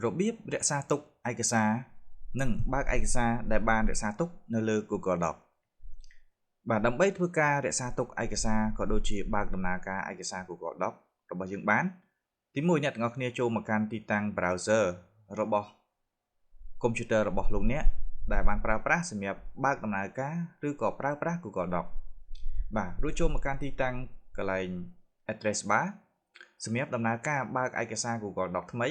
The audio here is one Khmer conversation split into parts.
របៀបរក្សាទុកឯកសារនិងបើកឯកសារដែលបានរក្សាទុកនៅលើ Google Doc បាទដើម្បីធ្វើការរក្សាទុកឯកសារក៏ដូចជាបើកដំណើរការឯកសារ Google Doc របស់យើងបានទីមួយអ្នកទាំងអស់គ្នាចូលមកកាន់ទីតាំង browser របស់ computer របស់លោកអ្នកដែលបានប្រើប្រាស់សម្រាប់បើកដំណើរការឬក៏ប្រើប្រាស់ Google Doc បាទរួចចូលមកកាន់ទីតាំងកន្លែង address bar សម្រាប់ដំណើរការបើកឯកសារ Google Doc ថ្មី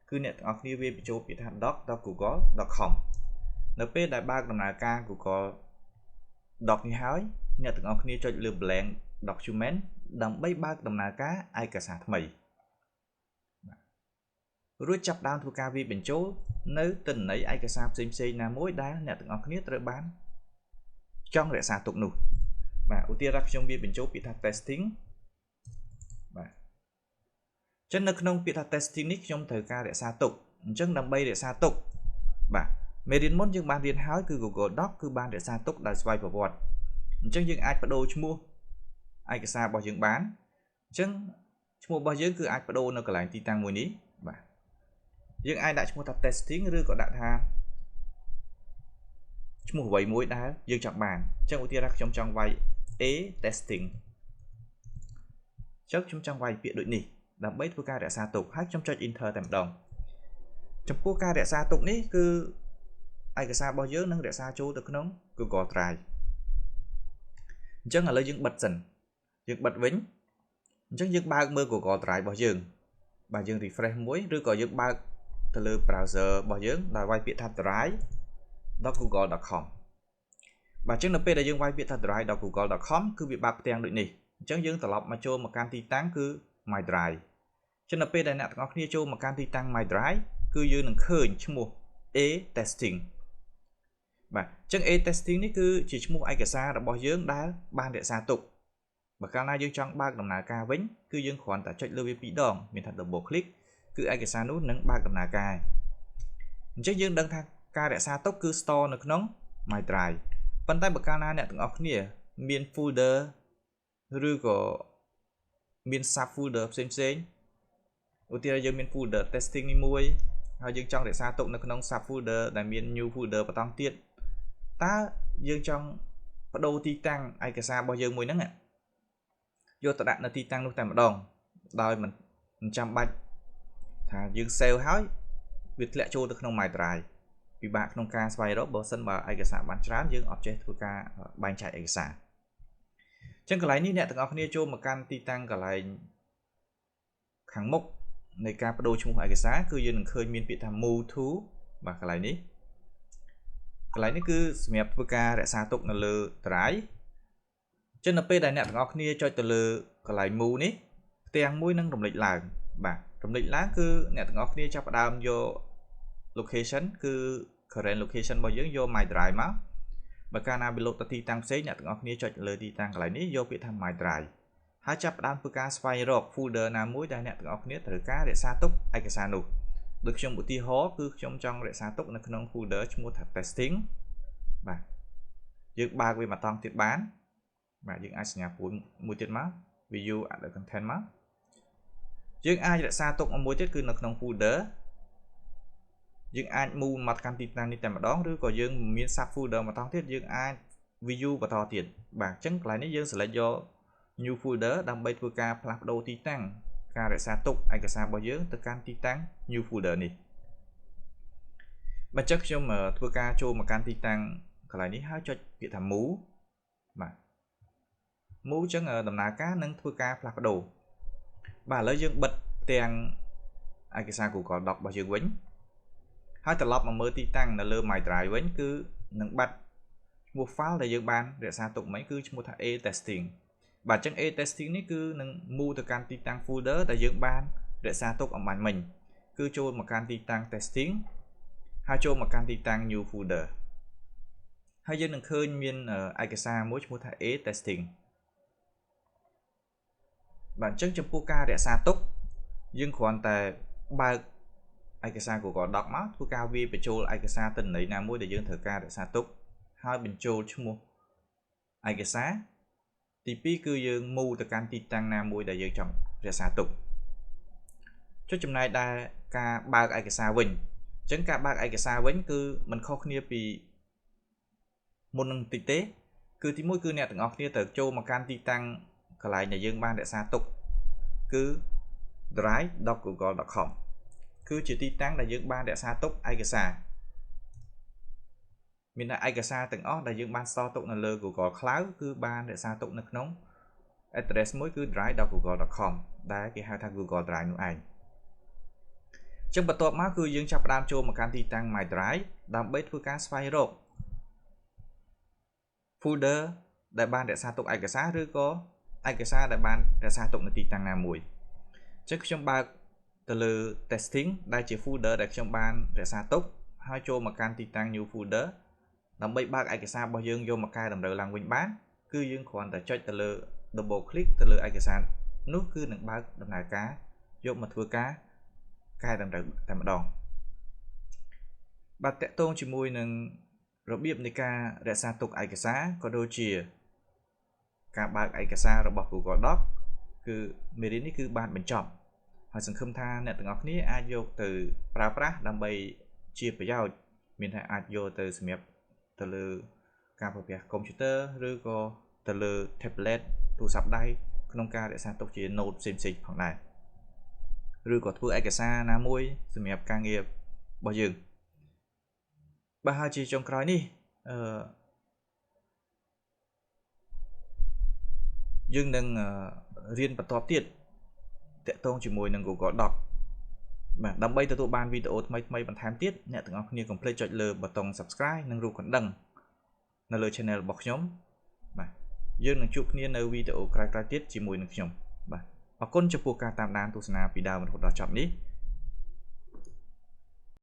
គឺអ្នកទាំងអស់គ្នាវាយបញ្ចូលពាក្យថា doc.google.com នៅពេលដែលបើកដំណើរការ Google Doc នេះហើយអ្នកទាំងអស់គ្នាចុចលើ blank document ដើម្បីបើកដំណើរការឯកសារថ្មីរួចចាប់ដើមធ្វើការវាយបញ្ចូលនៅទិន្នន័យឯកសារផ្សេងផ្សេងណាមួយដែលអ្នកទាំងអស់គ្នាត្រូវបានចង់រក្សាទុកនោះបាទឧទាហរណ៍ខ្ញុំវាយបញ្ចូលពាក្យថា testing បាទចឹងនៅក្នុងពាក្យថា testing នេះខ្ញុំត្រូវការរក្សាទុកអញ្ចឹងដើម្បីរក្សាទុកបាទមេរៀនមុនយើងបានរៀនហើយគឺ Google Doc គឺបានរក្សាទុកដោយស្វ័យប្រវត្តិអញ្ចឹងយើងអាចបដូរឈ្មោះឯកសាររបស់យើងបានអញ្ចឹងឈ្មោះរបស់យើងគឺអាចបដូរនៅកន្លែងទីតាំងមួយនេះបាទយើងអាចដាក់ឈ្មោះថា testing ឬក៏ដាក់ថាឈ្មោះអ្វីមួយដែលយើងចង់បានអញ្ចឹងឧទាហរណ៍ខ្ញុំចង់វាយ A testing អញ្ចឹងខ្ញុំចង់វាយពាក្យដូចនេះដើម្បីធ្វើការរក្សាទុកហើយខ្ញុំចុច enter តែម្ដងចំពោះការរក្សាទុកនេះគឺឯកសាររបស់យើងនឹងរក្សាចូលទៅក្នុង Google Drive អញ្ចឹងឥឡូវយើងបិទសិនយើងបិទវិញអញ្ចឹងយើងបើកមើល Google Drive របស់យើងបាទយើង refresh មួយឬក៏យើងបើកទៅលើ browser របស់យើងដោយវាយពាក្យថា drive.google.com បាទអញ្ចឹងនៅពេលដែលយើងវាយពាក្យថា drive.google.com គឺវាបើកផ្ទាំងដូចនេះអញ្ចឹងយើងត្រឡប់មកចូលមកកាន់ទីតាំងគឺ My Drive ចឹងនៅពេលដែលអ្នកទាំងអស់គ្នាចូលមកកាន់ទីតាំង My Drive គឺយើងនឹងឃើញឈ្មោះ A testing បាទអញ្ចឹង A testing នេះគឺជាឈ្មោះឯកសាររបស់យើងដែលបានរក្សាទុកបើកាលណាយើងចង់បើកដំណើរការវិញគឺយើងគ្រាន់តែចុចលើវាពីរដងមានថា double click គឺឯកសារនោះនឹងបើកដំណើរការអញ្ចឹងយើងដឹងថាការរក្សាទុកគឺ store នៅក្នុង My Drive ប៉ុន្តែបើកាលណាអ្នកទាំងអស់គ្នាមាន folder ឬក៏មាន sub folder ផ្សេងផ្សេងឧទាហរណ៍យើងមាន folder testing នេះមួយហើយយើងចង់រក្សាទុកនៅក្នុង sub folder ដែលមាន new folder បន្តទៀតតើយើងចង់បដូរទីតាំងឯកសាររបស់យើងមួយហ្នឹងយកទៅដាក់នៅទីតាំងនោះតែម្ដងដោយមិនចាំបាច់ថាយើង save ហើយវាធ្លាក់ចូលទៅក្នុង My Drive ពិបាកក្នុងការស្វែងរកបើសិនបើឯកសារបានច្រើនយើងអត់ចេះធ្វើការបែងចែកឯកសារអញ្ចឹងកន្លែងនេះអ្នកទាំងអស់គ្នាចូលមកកាន់ទីតាំងកន្លែងខាងមុខនៃការបដូរឈ្មោះឯកសារគឺយើងនឹងឃើញមានពាក្យថា move to បាទកន្លែងនេះកន្លែងនេះគឺសម្រាប់ធ្វើការរក្សាទុកនៅលើ drive ចឹងនៅពេលដែលអ្នកទាំងអស់គ្នាចុចទៅលើកន្លែង move នេះផ្ទាំងមួយនឹងរំលេចឡើងបាទរំលេចឡើងគឺអ្នកទាំងអស់គ្នាចាប់ផ្ដើមយក location គឺ current location របស់យើងយក my drive មកបើកាលណាវាលោតទៅទីតាំងផ្សេងអ្នកទាំងអស់គ្នាចុចលើទីតាំងកន្លែងនេះយកពាក្យថា my drive ហើយចាប់ផ្ដើមធ្វើការស្វែងរក folder ណាមួយដែលអ្នកទាំងអស់គ្នាត្រូវការរក្សាទុកឯកសារនោះដូចខ្ញុំឧទាហរណ៍គឺខ្ញុំចង់រក្សាទុកនៅក្នុង folder ឈ្មោះថា testing បាទយើងបើកវាមួយតង់ទៀតបានបាទយើងអាចសញ្ញាព្រួយមួយទៀតមក view other content មកយើងអាចរក្សាទុកមួយទៀតគឺនៅក្នុង folder យើងអាច move មកកាន់ទីតាំងនេះតែម្ដងឬក៏យើងមាន sub folder មួយតង់ទៀតយើងអាច view បន្តទៀតបាទអញ្ចឹងកន្លែងនេះយើង select យក new folder ដើម្បីធ្វើការផ្លាស់ប្ដូរទីតាំងការរក្សាទុកឯកសាររបស់យើងទៅកាន់ទីតាំង new folder នេះបាទអញ្ចឹងខ្ញុំធ្វើការចូលមកកាន់ទីតាំងកន្លែងនេះហើយចុចពាក្យថា move បាទ move អញ្ចឹងដំណើរការនឹងធ្វើការផ្លាស់ប្ដូរបាទឥឡូវយើងបិទទាំងឯកសារ Google Doc របស់យើងវិញហើយត្រឡប់មកមើលទីតាំងនៅលើ My Drive វិញគឺនឹងបាត់ឈ្មោះ file ដែលយើងបានរក្សាទុកមិញគឺឈ្មោះថា A testing បាទអញ្ចឹង A testing នេះគឺនឹង move ទៅកាន់ទីតាំង folder ដែលយើងបានរក្សាទុកអម្បាញ់មិញគឺចូលមកកាន់ទីតាំង testing ហើយចូលមកកាន់ទីតាំង new folder ហើយយើងនឹងឃើញមានឯកសារមួយឈ្មោះថា A testing បាទអញ្ចឹងចំពោះការរក្សាទុកយើងគ្រាន់តែបើកឯកសារ Google Doc មកធ្វើការវាយបញ្ចូលឯកសារទិន្នន័យណាមួយដែលយើងត្រូវការរក្សាទុកហើយបញ្ចូលឈ្មោះឯកសារទី2គឺយើង move ទៅកាន់ទីតាំងណាមួយដែលយើងចង់រក្សាទុក ចុចចំណែកដែរការបើកឯកសារវិញអញ្ចឹងការបើកឯកសារវិញគឺมันខុសគ្នាពីមុននឹងតិចទេគឺទីមួយគឺអ្នកទាំងអស់គ្នាត្រូវចូលមកកាន់ទីតាំងកន្លែងដែលយើងបានរក្សាទុកគឺ drive.google.com គឺជាទីតាំងដែលយើងបានរក្សាទុកឯកសារមានតែឯកសារទាំងអស់ដែលយើងបានស្តុកទុកនៅលើ Google Cloud គឺបានរក្សាទុកនៅក្នុង address មួយគឺ drive.google.com ដែលគេហៅថា Google Drive នោះឯងចឹងបន្ទាប់មកគឺយើងចាប់ផ្ដើមចូលមកកាន់ទីតាំង My Drive ដើម្បីធ្វើការស្វែងរក folder ដែលបានរក្សាទុកឯកសារឬក៏ឯកសារដែលបានរក្សាទុកនៅទីតាំងណាមួយអញ្ចឹងខ្ញុំបើកទៅលើ testing ដែលជា folder ដែលខ្ញុំបានរក្សាទុកហើយចូលមកកាន់ទីតាំង new folder ដើម្បីបើកឯកសាររបស់យើងយកមកកែតម្រូវឡើងវិញបានគឺយើងគ្រាន់តែចុចទៅលើ double click ទៅលើឯកសារនោះគឺនឹងបើកដំណើរការយកមកធ្វើការកែតម្រូវតែម្ដងបាទតកតងជាមួយនឹងរបៀបនៃការរក្សាទុកឯកសារក៏ដូចជាការបើកឯកសាររបស់ Google Doc គឺមេរៀននេះគឺបានបញ្ចប់ហើយសង្ឃឹមថាអ្នកទាំងអស់គ្នាអាចយកទៅប្រើប្រាស់ដើម្បីជាប្រយោជន៍មានថាអាចយកទៅសម្រាប់ទៅលើការប្រើប្រាស់កុំព្យូទ័រឬក៏ទៅលើ tablet ទូរស័ព្ទដៃក្នុងការរក្សាទុកជា note ផ្សេងៗផងដែរឬក៏ធ្វើឯកសារណាមួយសម្រាប់ការងាររបស់យើងបាទហើយជាចុងក្រោយនេះអឺយើងនឹងរៀនបន្តទៀតតាក់ទងជាមួយនឹង Google Doc បាទដើម្បីទទួលបានវីដេអូថ្មីៗបន្ថែមទៀតអ្នកទាំងអស់គ្នាកុំភ្លេចចុចលើប៊ូតុង Subscribe និងរូបកណ្ដឹងនៅលើ Channel របស់ខ្ញុំបាទយើងនឹងជួបគ្នានៅវីដេអូក្រោយៗទៀតជាមួយនឹងខ្ញុំបាទអរគុណចំពោះការតាមដានទស្សនាពីដើមរហូតដល់ចប់នេះ។